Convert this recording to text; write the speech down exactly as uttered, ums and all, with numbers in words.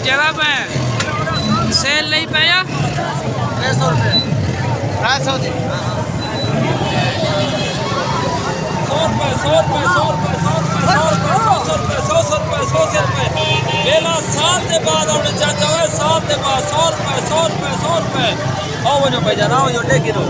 کیڑھا پئے؟ سیل لئی پئے یا؟ ٹرے سو روپے۔ ٹرے سو دی۔ سو روپے، سو روپے، سو روپے، سو روپے، سو روپے، سو سو روپے، سو سو روپے، سو سو روپے۔ ویلا سال دے بعد آوݨے چاچا، اوئے سال دے بعد سو روپے، سو روپے، سو روپے۔ آؤ ونڄو بھائی جان، آؤ ونڄو، ݙے گھنو۔